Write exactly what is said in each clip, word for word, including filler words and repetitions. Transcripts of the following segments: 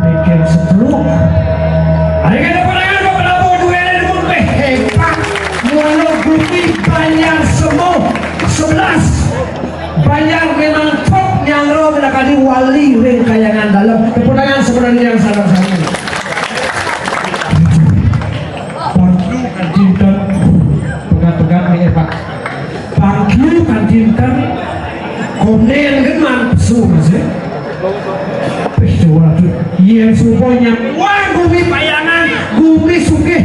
Mikir setruk. Ayo kita pandangan ke Prabowo dua ribu dua puluh empat. Hebat. Mualo Gusti Banjar Semu sebelas. Banjar memang top nyangro kena kali wali ring Kayangan Dalem. Tepuk tangan sebenarnya yang salah satu. Pangklu kan dinten, pegat-pegat nih, Pak. Pangklu kan dinten, konden kan man pesu masih. Wis, waduh, yen supo nyang, wah, gumi Payangan, gumi sugih,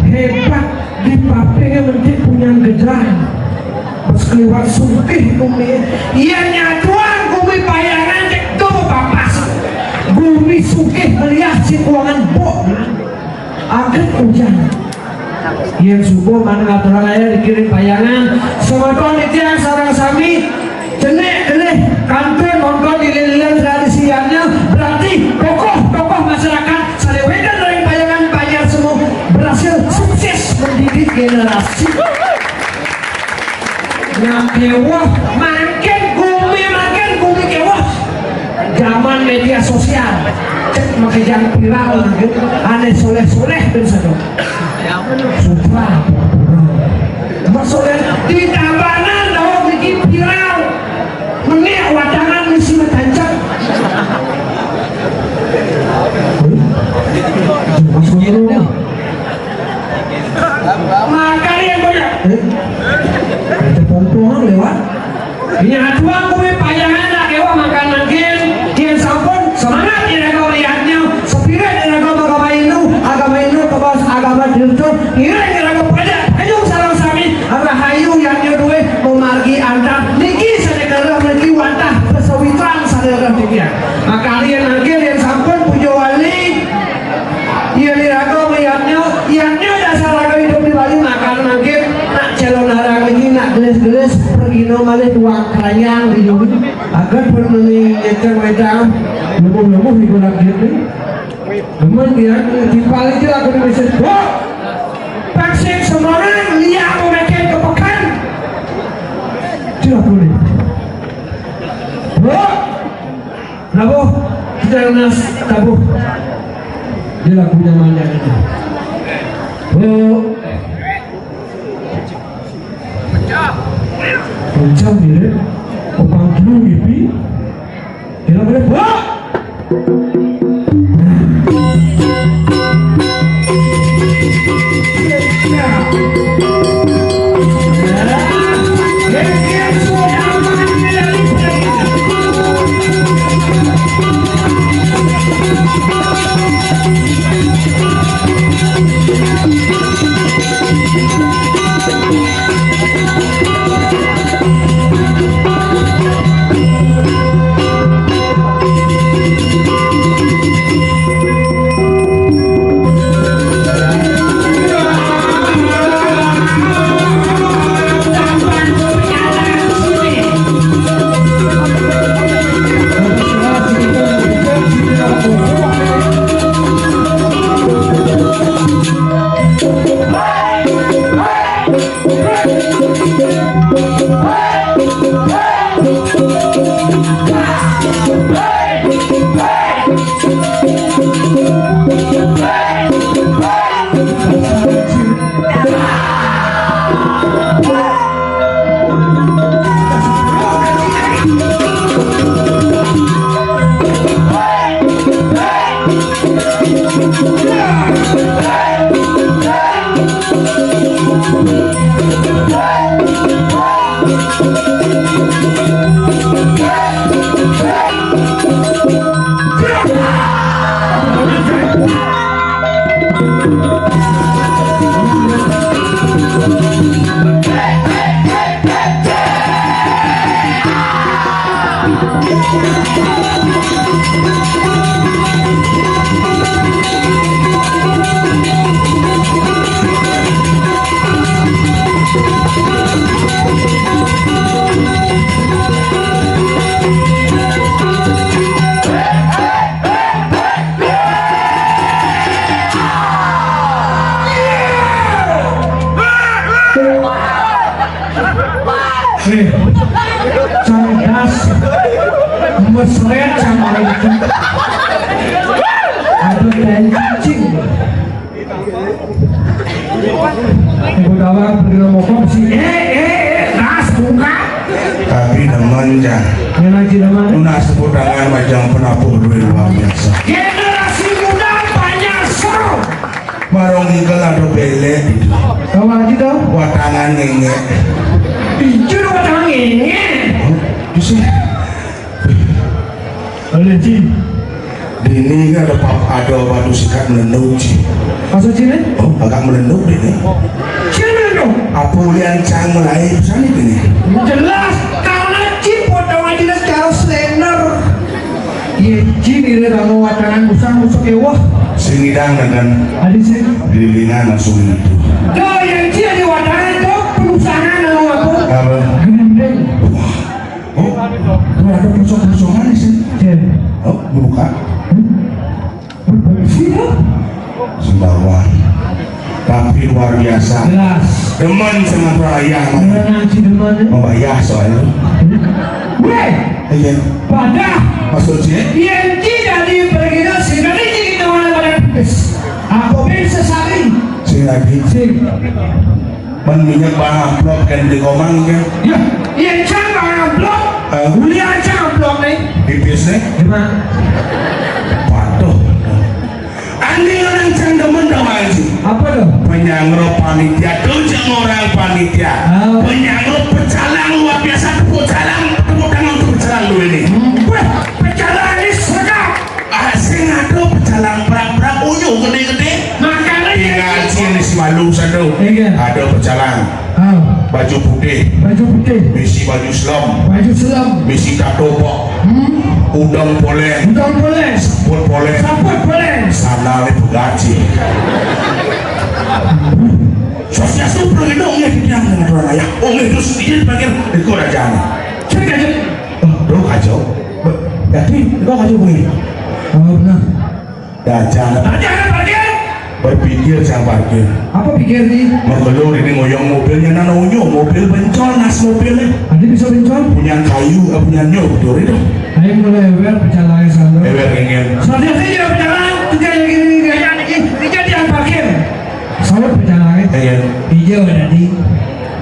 hebat, di papinge mentik punyan gejrang. Pas kliwat sugih gumi, yen nyaduang gumi Payangan cek tuh papas. Gumi sugih meliah si kuangan bok. Aget ujan. Yen subuh manut aturan ae dikirim Payangan. Semeton titiang sareng sami cenik gelih kantun nonton di lilin tradisi yadnya, berarti tokoh-tokoh masyarakat salewetan dari Payangan Banjar Semu berhasil sukses mendidik generasi. Nah, kewah, makin gumi, makin gumi kewah. Zaman media sosial, cek makejang viral gitu. Ane soleh-soleh ben sedok. Sumpah. Mak soleh di Tabanan dah bikin viral. Menik wadangan misi metancak. Maksudnya, Makanya yang banyak. Eh? Ada pongpongan lewat. Ini atuan kue Payangan nak lewat makan mangkin. Kian sampun semangat iraga melihatnya. Spirit iraga agama Hindu, agama Hindu kebas agama Hindu. Ngiring iraga pada ayo sareng sami. Rahayu yang duwe memargi antar niki sedekah niki wantah pesawitan sadaya titiang. Makanya mangkin yang sampun puja wali. Iya, iraga mayadnya, yadnya dasar raga hidup di Bali, makan mangkin, nak calon arang lagi, nak gelis-gelis, pergi no malih tuang keranyang di juri. Agar pun meni nyecer wedang, lemuh-lemuh di gulak gitu. Demen dia, timpal aja aku di mesin. Bok! Vaksin semangat, lihat aku makin ke pekan. Tidak boleh. Bok! Prabu, kita nas tabuh. Dia lagunya banyak itu. Oh. Kencang dia. Opang dulu, Ibi. Dia boleh, Bok. Cang das, mesret cang orang itu. Aduh, tai cicing. Ibu tawang pergi ngomong sih, eh, eh, eh, das, buka. Tapi demen, Cang. Yang lagi demen. Nunas tepuk tangan majang penabuh duit luar biasa. Generasi muda banyak seru. Marong ingkel ada belek gitu. Tahu lagi dong? Watangan ngengek. Jujur watangan ngengek. Bisa. Oleh Ji. Dini kan ada pap-, ada batu sikat menenduk, Ji. Masa Ji nih? Oh, agak menenduk dini. Ji menenduk. Apa ulian cang mulai pesan ini nih? Jelas, karena Ji potongan jelas cara slender. Iya, Ji ini kamu watangan busang busuk ya, wah. Sing idang dengan Adi sih. Dililingan langsung itu. Tuh, yang Ji ada watangan tuh, perusahaan lalu apa? Apa? Gendeng. Wah. Oh, tuh ada kosong-kosongan di sini. Jen. Oh, buka. Bersih, ya? Sembawang. Tapi luar biasa. Jelas. Demen sama tuan ayah. Demen, si demen. Membayar soalnya. Weh. Iya. Pada. Maksud sih? Yang tidak diperkira sih. Nanti kita mana pada pipis. Aku bisa saling. Sini lagi. Sing. Ban minyak bang amplop kan di komang kan? Ya, iya, cang bang amplop. Eh? Kuliah cang amplop nih. Pipis nih? Gimana? Waduh. Andi orang cang demen dong, Haji. Apa tuh? Penyangro panitia, tuh cang orang panitia. Ah. Penyangro pecalang luar biasa, tepuk calang, tepuk tangan untuk pecalang dulu ini. Hmm. Wah, pecalang ini sedap. Ah, sing ada pecalang prak-prak unyu gede-gede. Makanya tinggal sini si malu satu. Iya. Ada pecalang. Ah. Baju putih. Baju putih. Bisi baju selam. Baju selam. Bisi tato pok. Hmm. Udang poleng. Udang poleng. Saput poleng. Saput poleng. Sana le pegaci. Sosial super gitu, nggak dibilang dengan orang ayah. Oh, nggak, terus dia dipanggil, "Ikut aja." Cek aja. Oh, dulu kacau. Jadi, kau kacau bunyi. Oh, benar. Dah, jangan. Dah, jangan parkir. Berpikir, jangan parkir. Apa pikir nih? Mengelur ini ngoyong mobilnya, nana unyu, mobil bencol, nas mobilnya. Nanti bisa bencol? Punya kayu, eh, punya nyur, betul itu. Ayo mulai ewer, pecalang sana. Ewer ingin. Selanjutnya dia pecalang, tiga yang ini, tiga yang ini, tiga yang parkir. Saut pecalang, eh. Iya. Iya, udah di.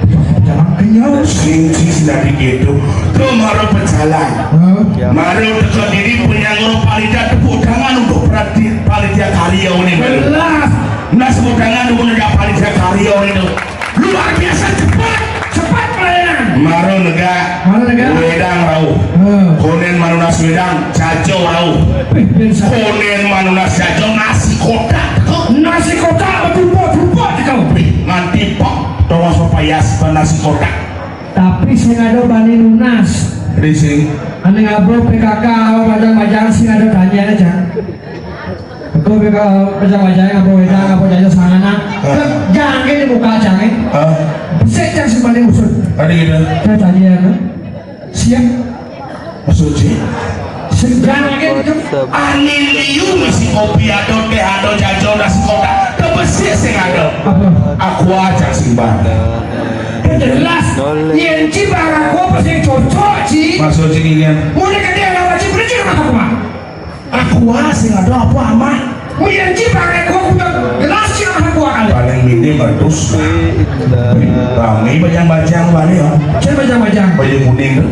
Pecalang kenyal. Sing, sing, sing, tadi gitu. Tuh, maro pecalang. Hah? Maro teko diri penyangro panitia, tepuk tangan untuk perhati-, panitia karya ini, maro. Jelas. Nah, tepuk tangan untuk panitia karya ini tuh. Luar biasa cepat, cepat pelayanan. Maro negak. Maro negak. Wedang rauh. Hmm. Konen manunas wedang, jajo rauh. Wih, biasa. Konen manunas jajo, nasi kotak. Nasi kotak bertumpuk-tumpuk gitu. Wih, nganti pok, tongas pepayas nasi kotak. Tapi sing ada bani nunas. Rising. Ane ngabro P K K, apa bajang-bajang sing ada tanya aja. Betul, P K K, bajang-bajang, apa wedang, apa jajo sangana. Ah. Kan jangan di muka jangan. Ah. Besek yang sing bani usut. Ada gitu. Saya tanya ya, kan? Siap. Maksudnya? Sing jangan gitu. Anin liu mesti kopi ada, teh ada, jajo, nasi kotak. Tebesik sing ada. Apa? Aqua aja sing bang. Jelas. Yen ci barang gua pasti cocok, ci. Maksud ci ingin. Mulai gede anak ci beli ci rumah aqua. Aqua sing ada apa, Amah? Yen ci barang gua punya gelas ci rumah aqua kali. Paling minim ratus. Kami bajang-bajang balik ya. Ci bajang-bajang. Baju kuning tuh.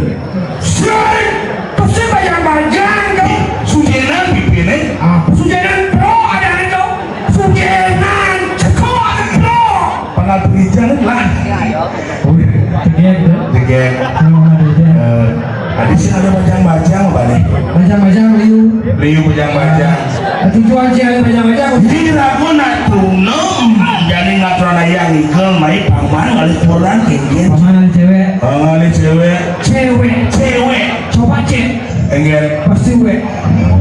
Sing, pasti bajang-bajang dong. Sujenan pipine. Ah, sujenan pro ada itu. Sujenan ceko ada pro. Pangkat pengijan lah. Tegek, ya? Tegek. Kalau ada hujan. Eh, tadi sih ada bajang-bajang apa nih? Bajang-bajang liu. Liu bajang-bajang. Ati jual sih ada bajang-bajang. Ini ragu nak tunung. Jadi ngaturan ayah ngigel, mai paman kali kurang kengken. Paman ada cewek. Paman ada cewek. Cewek. Cewek. Coba cek. Enggak. Pasti we.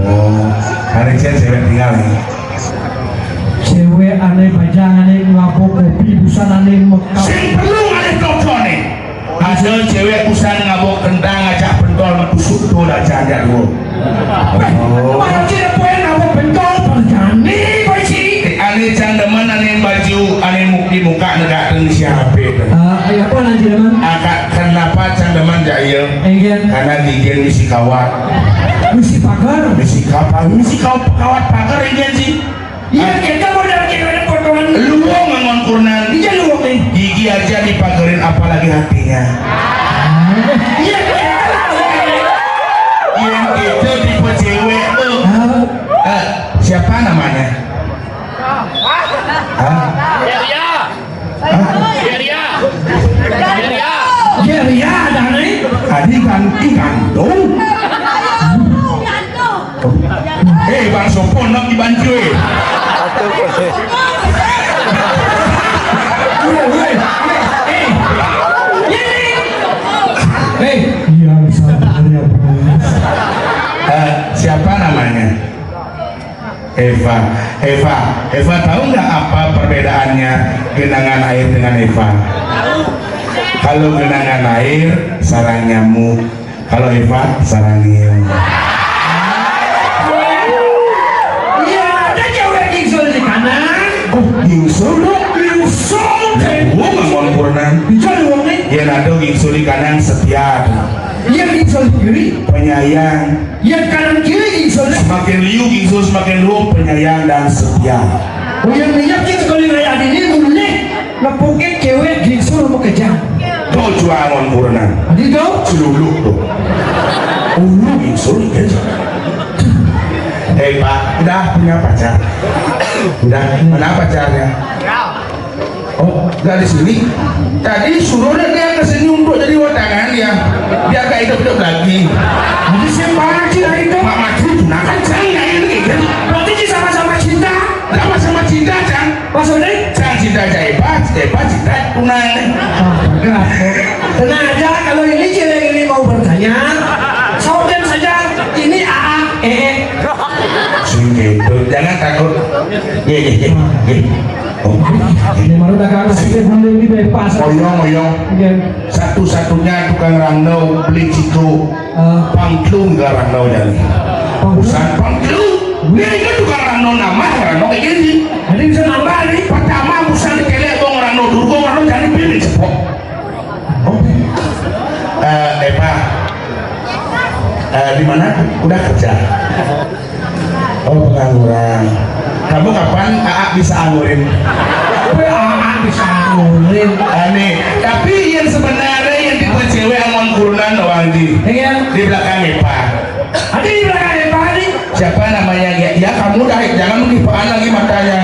Oh, ada cewek, cewek tinggal nih. Cewek ane bajang ane ngabok kopi busan ane mekap. Sing perlu ane tokone. Ada cewek busan ngabok kentang ngajak pentol metusuk tuh dah janda dulu. Oh. Mana cewek poin ngabok pentol terjadi, boy, ci. Ane cang demen ane baju ane muk-, di muka negak teng siapa itu? Ah, iya, apa nanti, teman? Agak kenapa cang Kawat. Misi pagar. Misi kapal, misi kau kawat pagar ini sih. Iya, kita modal cewek potongan. Luwung ngangon kurnan. Iya, luwung nih. Gigi aja dipagerin, apalagi hatinya. Iya, iya. Yang itu tipe cewek tuh. Ah. Eh, siapa namanya? Hah? Geria. Hah? Geria. Geria. Geria ada nih. Tadi kan digantung. Eh, Bang Sopo nak dibantu, eh. Iya, iya. Eh, iya, sabarnya, Bang. Eh, siapa namanya? Eva. Eva, Eva, tahu nggak apa perbedaannya genangan air dengan Eva? Kalau genangan air sarang nyamuk, kalau Eva sarang nyium. Iya, ada cewek gingsul di kanan. Oh, gingsul dong. Gingsul. Gua nggak mau kurnan. Bisa dong nih. Iya, ada gingsul di kanan setia. Iya, gingsul di kiri. Penyayang. Iya, kanan kiri gingsul. Semakin liu gingsul, semakin luwung, penyayang dan setia. Oh, yang minyak itu kalau kayak ini mulai nepukin cewek gingsul mau kejam. Tuh juangon kurnan. Tadi tuh. Celuluk tuh. Ulu gingsul gitu. Eh, Pak, udah punya pacar? Udah. Mana pacarnya? Oh, nggak di sini. Tadi suruh dia ke sini untuk jadi watangan ya. Biar gak hidup-hidup lagi. Jadi siapa sih dari itu? Pak Maju, nah kan saya ini gitu. Berarti sih sama-sama cinta. Sama-sama cinta, Cang. Maksudnya? Cang cinta Jaiba, Jaiba cinta Tunai. Oh, enggak. Tenang aja, kalau ini cewek ini mau bertanya, saudara saja, ini A A, E E. Sing gitu, jangan takut. Ye, ye, ye, ye. Oh. Ini baru dagang nasi, dia dulu ini bebas. Oyong, oyong. Iya. Satu-satunya tukang rangno beli ciko. Ah. Pangklung ga rangno jadi. Pangklung? Usan pangklung. Dia itu tukang rangno nama, rangno kayak gini. Jadi bisa nambah nih. Pertama, usan dikelek bong rangno durgo, rangno jadi pilih sepok. Oh. Eh, Eva. Eh, di mana? Udah kerja. Oh, pengangguran. Kamu kapan Aa bisa angurin? Apa Aa bisa angurin? Aneh. Tapi yang sebenarnya yang tipe cewek angon kurunan doang di. Iya. Di belakang Epa. Ada di belakang Epa nih. Siapa namanya? Ya, ya kamu dah, jangan mengipaan lagi matanya.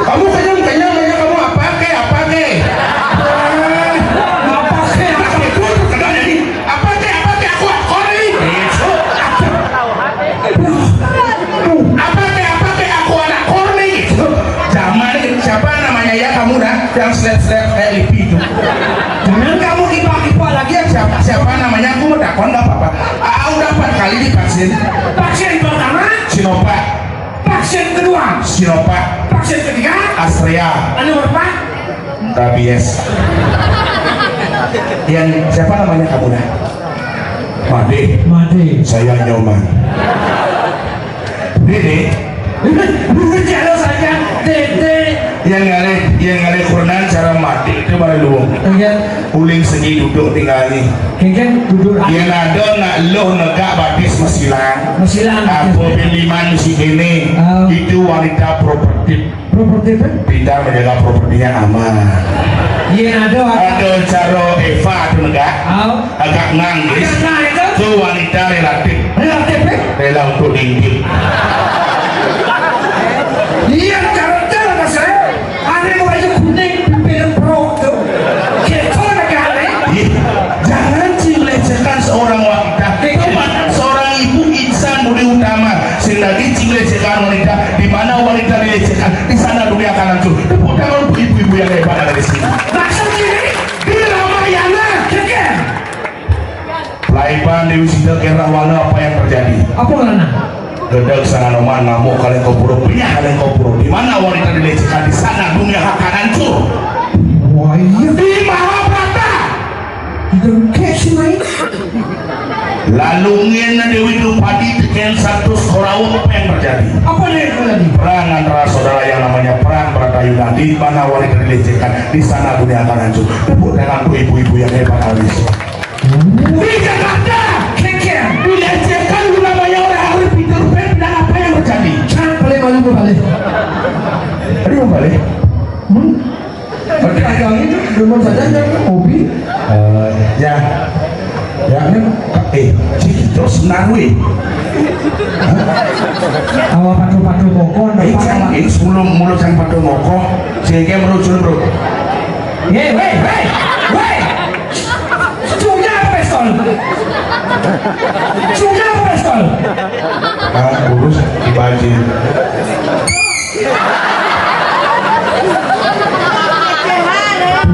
Kamu kenyang kenyang aja kamu apa ke apa ke? Apa ke apa ke? Apa ke apa ke aku akor nih. Apa teh, apa teh, aku anak korne gitu. Zaman siapa namanya ya kamu dah yang slap-slap kayak lipi itu. Jangan kamu kipak-kipak lagi ya siapa siapa namanya aku mau takon nggak apa-apa. Ah, udah empat kali divaksin. Vaksin pertama Sinovac. Vaksin kedua Sinovac. Vaksin ketiga Astrea. Anu berapa? Rabies. Yang siapa namanya kamu dah? Made. Made. Saya Nyoman. Dede. Kalau saya Dede. Yang ngare, yang ngare kurnan cara made itu baru luwung. Iya. Uling segi duduk tinggal nih. Kengken duduk. Yang ada nak lo negak batis mesilang. Mesilang. Apa pilihan si kene? Ah. Itu wanita properti. Properti apa? Pintar menjaga propertinya aman. Iya, ada, ada. Ada cara Eva tu negak. Au. Agak ngang, guys. Agak ngang itu. Tu wanita relatif. Relatif, eh? Rela untuk diintip. Iya, cara cara saya. Ada yang baju kuning, pimpinan pro tu. Kita negara. Ih, jangan cing lecehkan seorang wanita. Teman seorang ibu insan budi utama. Sing dadi cing lecehkan wanita. Di mana wanita dilecehkan, di sana dunia akan hancur. Tepuk tangan untuk ibu-ibu yang hebat ada di sini. Maksud ini? Di Ramayana. Keke. Laiban Dewi Sita kena wala apa yang terjadi? Apa karena? Gedeg sanganoman ngamuk kalian kau pura, penyah kalian kau pura. Di mana wanita dilecehkan, di sana dunia akan hancur. Wah, iya. Di Mahabharata. Dengke sih, Mai. Lalu ngena Dewi Drupadi dengan satu Korawa, apa yang terjadi? Apa yang terjadi? Perang antara saudara yang namanya perang Bratayuda. Di mana wanita dilecehkan, di sana dunia akan hancur. Tepuk tangan untuk ibu-ibu yang hebat hari ini. Di Jakarta, Keke. Cuma saja yang hobi. Eh, ya. Ya, ini, eh, si terus menaruh. Awak padu-padu pokok, eh, jangan, eh, sebelum mulut yang padu mokok, sehingga mulut suruh, bro. Hei, hei, hei, hei. Cuma apa pistol? Cuma apa pistol? Ah, urus dibaji.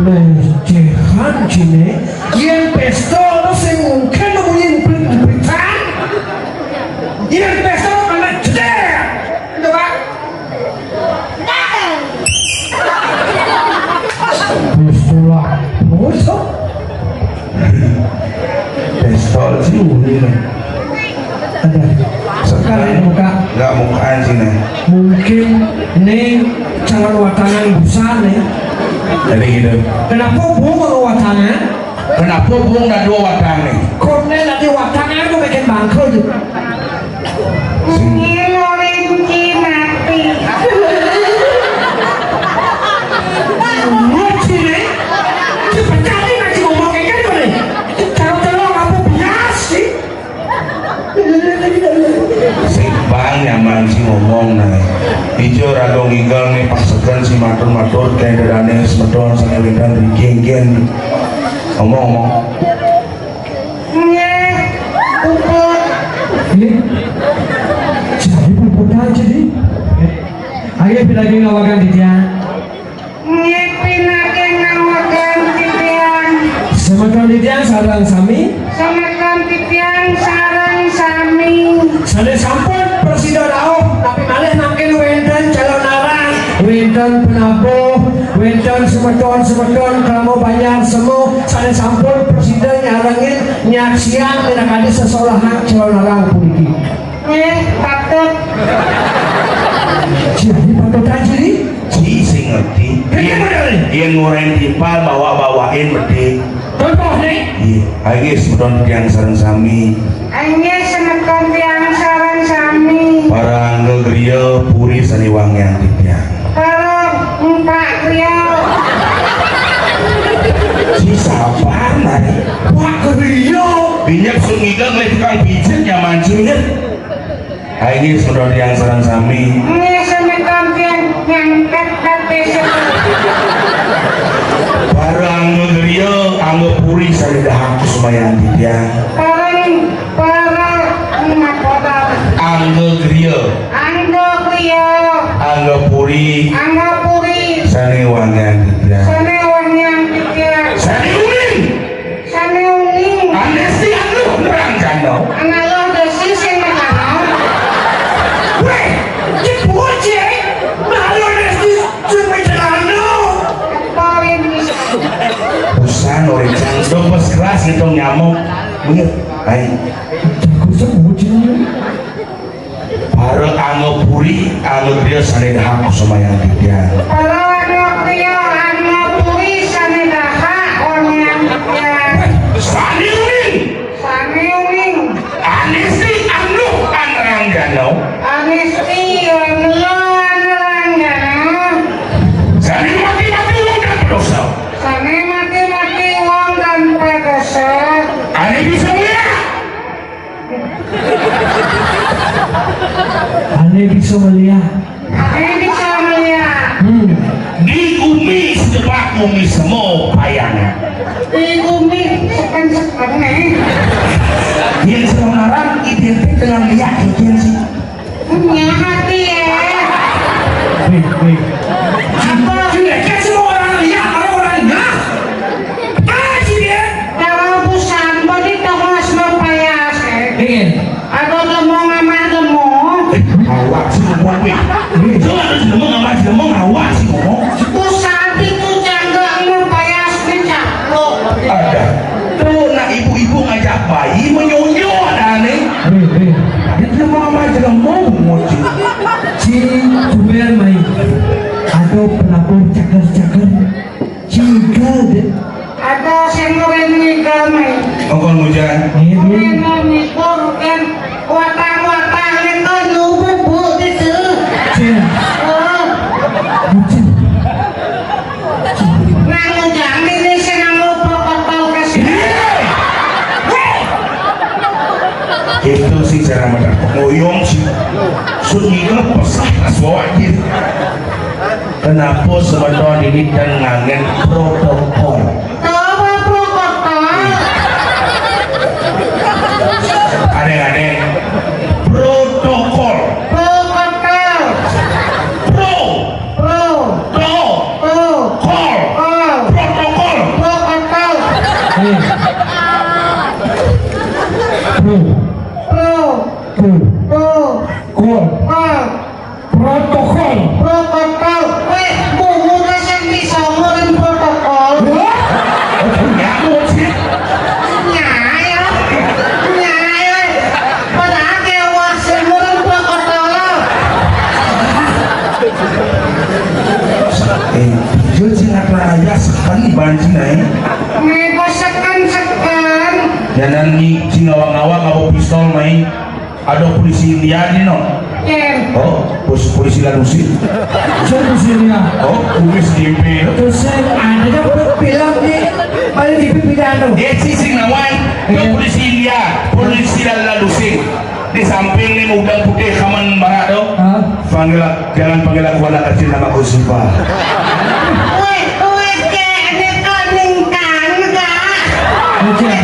Lecehan cine. Yen pistol to sing mungkin nemuin emprit-empritan. Yen pistol kena jedek. Coba. Pistol lah. Musuh. Pistol sih, udah. Ada. Sekarang muka. Nggak mukaan sih, nih. Mungkin nih calon watangan busa nih. Jadi gitu. Kenapa bu mau watangan? Kenapa bu nggak dua watang nih? Kok nih nanti watangan tuh bikin bangkrut gitu. Ini orange mati. Lucu nih. Cepat cari nanti ngomong kayak gini nih. Taruh telur apa bias sih? Sing bang nyaman sih ngomong, nah. Ijo raga ngigal nih, paksakan si matur-matur kayak dadane semeton sing wedan riki engken. Ngomong-ngomong. Nggih, puput. Nggih. Jadi puput aja, di. Ayo, pinagih ngawagan titiang. Nggih, pinagih ngawagan titiang. Semeton titiang sareng sami. Semeton titiang sareng sami. Sané sampun prasida rauh, tapi malih mangkin wénten calonarang, wénten penabuh, wénten semeton-semeton krama banjar semu sané sampun prasida nyarengin nyaksian minakadi sesolahan calonarang puniki. Eh, patut. Jadi patut aja nih. Ci sing ngerti. Kene bener nih. Yen ngorahin timpal, bawa-bawain medhit. Contoh nih. Iya, ayo semeton tiang sareng sami. Ayo semeton tiang sareng sami. Para angga griya puri sané wangiang titiang. Para empak griya. Ci sabar, Mari. Pak griya. Binyep sung ngiga mlih tukang pijet nyaman ci, Nyet. Ayo semeton tiang sareng sami. Ini semeton tiang nyangkat tapi semeton. Para angga griya, angga puri sané dahak kusumayang titiang. Parang, para, ngapa, Pak? Angga griya. Angga griya. Angga puri. Angga puri. Sané wangiang titiang. Sané wangiang titiang. Sané uning. Sané uning. Anesti anu nerang jano. Analog desi sing nerang. Wéh, jebul, Cék. Malu anesti sing nerang. Paling bisa. Usan, ora jang. Dong pas kelas ngitung nyamuk. Bener. Hai. Jago sebut, Cék. Para angga puri, angga griya sané dahak kusumayang titiang. Para angga griya, angga puri sané dahak wangiang titiang. Sané uning. Sané uning. Anesti anu anranggana. Anesti anu anranggana. Sané mati-mati wong tanpa dosa. Sané mati-mati wong tanpa dosa. Ané bisa melihat. Ané bisa melihat. Ané bisa melihat. Hmm. Di gumi sedepak gumi semo payangan. Di gumi seken-seken nih. Yang sebenarnya identik dengan lihat, gitu sih. Punya hati ya. Wih, wih. Apa? Sudah, kan semua orang lihat, orang-orangnya. Apa sih dia? Kalau busan, bodi tongos mau payas, eh. Ingin. Ada lemong sama lemong. Awak sih ngomong, wih. Itu ada lemong sama lemong, awak sih ngomong. Busan itu jangga mau payas, ini caplok. Ada. Tuh, nak ibu-ibu ngajak bayi menyonyo ada nih. Wih, wih. Itu lemong sama lemong, ngoceh. Ci, tumben mai. Aduh, penabuh cakar-cakar. Ciga deh. Ada sing ngorén ngiga mai. Engkon hujan. Ngorén ngiga kan watang-watang itu nubu bu gitu. Cil. Oh. Sunyi pesah kaswajib. Kenapa semeton ini dan ngangen protokol? Apa protokol? Adeng-adeng. Protokol. Protokol. Pro. Pro. To. To. Kol. Kol. Protokol. Protokol. Eh. Pro. Pro. Pro. Pro. Kol. Kol. Protokol. Protokol. Weh, bungut sing bisa ngurus protokol. Wah, aku nyamuk sih. Nyai, nyai. Padahal kayak wah sing ngurus protokol. Eh, dia sing apa aja sekan banci naik. Nih, kok sekan-sekan. Ya, nanti sing ngawang-ngawang apa pistol main. Ada polisi India di no. Ken. Oh, pos polisi Lanusi. Saya di sini ya. Oh, polisi D P. Terus saya ada kan film di paling di pidato. Eh, si sing nawan. Itu polisi India, polisi Lanusi. Di samping ni udang putih kaman barat tu. Hah? Panggil, jangan panggil aku anak kecil, nama aku Siva. Weh, weh, kek, ini kau ningkan, kak. Oke.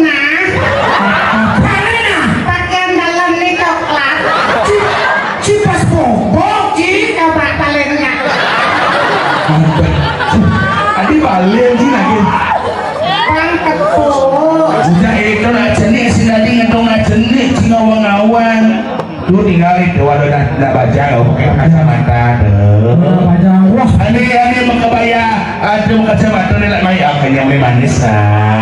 Nah. Apa ni nah? Pakaian dalam ni coklat. Ci-, cipas bobok, Ci. Coba paling nggak. Adi balik, Ci, lagi. Bang Teguh. Sudah itu nak jenik, si tadi ngedong nak jenik, si ngawang-ngawang. Tu tinggal itu, waduh, nak, nak bajang, oh, pakai kacamata tu. Nak bajang, wah. Ani, ani, makabaya, ada kacamata ni nak main, ah, kenyang main manis, ah.